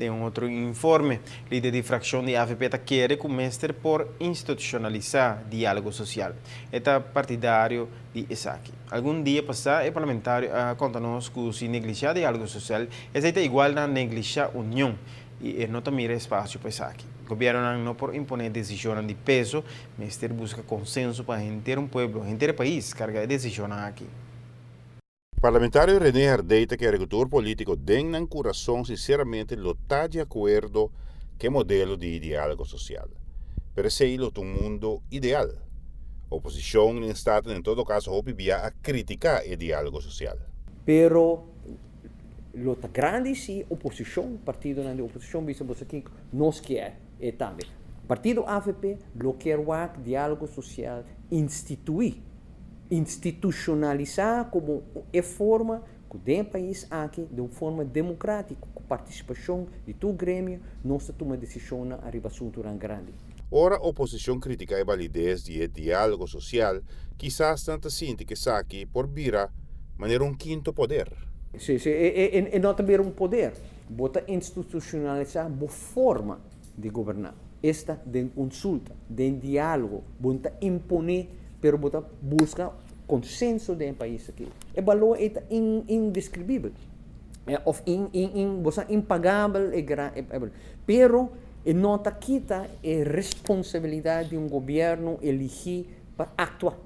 Den un otro informe, lider di fraccion di AVP ta kere cu mester por institucionalisa dialogo social. E ta partidario di esaki. Algun dia pasa e parlamentario a conta nos cu si neglisha dialogo social, esey ta igual na neglisha union y e no ta mira espacio pa esaki. Gobiernonan no por impone decisionnan di peso, mester busca consenso pa henter un pueblo, henter e pais carga e decisionnan aki. Parlamentario René Herdé ta kere ku tur polítiko den nan kurason sinseramente lo ta di akuerdo ku e modelo di diálogo sosial. Pero esei lo ta un mundo ideal. Oposishon den Staten en todo kaso hopi bia a kritiká e diálogo sosial. Pero lo ta grandi si oposishon, partidonan di oposishon bisa boso kiko nos kier e tambe. Partido avp lo kier wak diálogo sosial instituí. Institucionalisa como e forma cu den e pais aki, den un forma democratico, cu participacion di tur gremio, nos ta tuma decisionnan ariba asuntonan grandi. Ora oposicion critica e validez di e dialogo social, kisas nan ta sinti cu esaki por bira manera un quinto poder. Si, si, e no ta bira un poder. Bo ta institucionalisa bo forma di goberná. Esta den konsulta, den diálogo. Bo no ta imponé, pero bo ta buska konsenso den e pais aki. E balor ei ta indeskribibel òf bo sa impagabel e gran e balor. Pero e no ta kita e responsabilidat di un gobièrnu eligí pa aktua.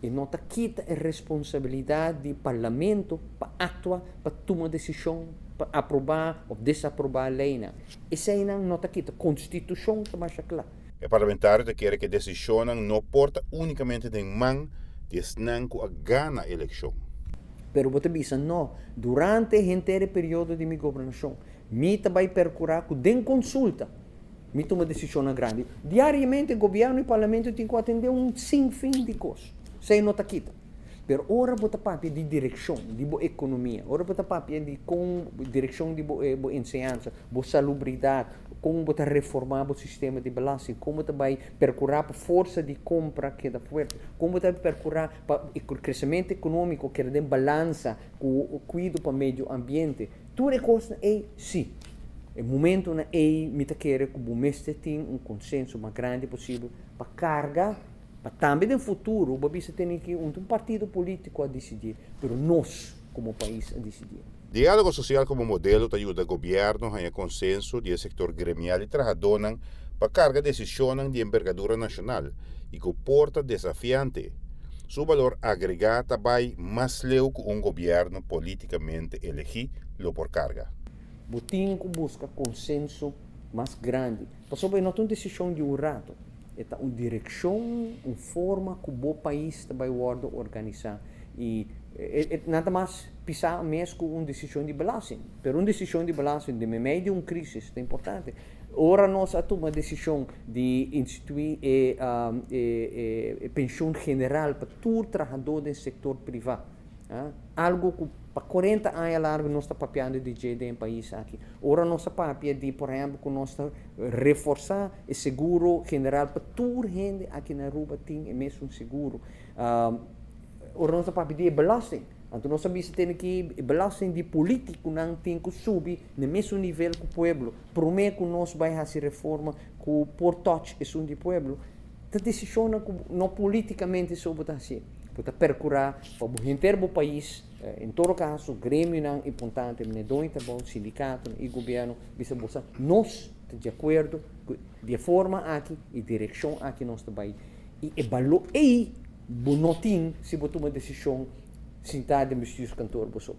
E no ta kita e responsabilidat di parlamento pa aktua, pa tuma desishon, pa aprobá òf desaprobá leinan. Eseinan no ta kita. Konstitushon ta masha kla. E parlamentario ta kere ku e desishonnan no por ta únikamente den man di esnan ku a gana elekshon. Pero bo ta bisa, No, durante henter e periodo di mi gobernashon, mi ta bai perkurá ku den konsulta Mi tuma desishonnan grandi. Diariamente gobièrnu i parlamento tin ku atendé un sinfin di kos. Esei no ta kita. Pero ora bo ta papia di direkshon di bo ekonomia, ora bo ta papia di kon direkshon di bo bo enseñansa, bo salubridat, kon bo ta reformá bo sistema di belasting, kon bo ta bai perkurá pa forsa di kompra keda fuerte, kon bo ta perkurá pa e kresementu ekonómiko keda den balansa ku kuido pa medio ambiente, Tur e kosnan ei, sí. E momentonan ei mi ta kere ku bo mester tin un konsenso mas grandi posibel pa karga, pa tambe den futuro bo bisa tene ki un un partido polítiko a disidí, pero nos komo pais a disidí. Diálogo sosial komo modelo ta yuda gobièrnu haña konsenso di e sektor gremial i trahadónan pa karga desishonnan di embergadura nashonal i ku por ta desafiante. Su balor agregá ta bai mas leu ku un gobièrnu polítikamente elegí lo por karga. Bo tin ku buska konsenso mas grandi, pasobra e no ta un desishon di un rato, e ta un direkshon, un forma ku bo pais ta bai wòrdu organisá. I e nan ta mas pisá mes ku un desishon di belasting. Pero un desishon di belasting den meimei di un krísis ta importante. Ora nos a tuma desishon di instituí e e penshun general pa tur trahadó den sektor privá, algu ku pa kuarenta aña largu nos ta papiando di dje den e pais aki. Ora nos a papia di, por ehèmpel, ku nos ta reforsá e seguro general pa tur hende aki na Aruba tin e mesun seguro. Ora nos a papia di e belasting, anto nos a bisa tene ki e belasting di politikonan tin ku subi na e mesun nivel ku pueblo. Promé ku nos bai hasi reforma ku por touch esun di pueblo, ta desishonnan ku no politikamente so bo ta hasié. Bo ta perkurá pa bo henter bo pais, en todo kaso gremionan importante manera doño di trabou, sindikatonan i gobièrnu bisa bo sa nos ta di akuerdo ku di e forma aki i direkshon aki nos ta bai i e balor ei bo no tin si bo tuma desishon sintá den bestuurskantoor bo so.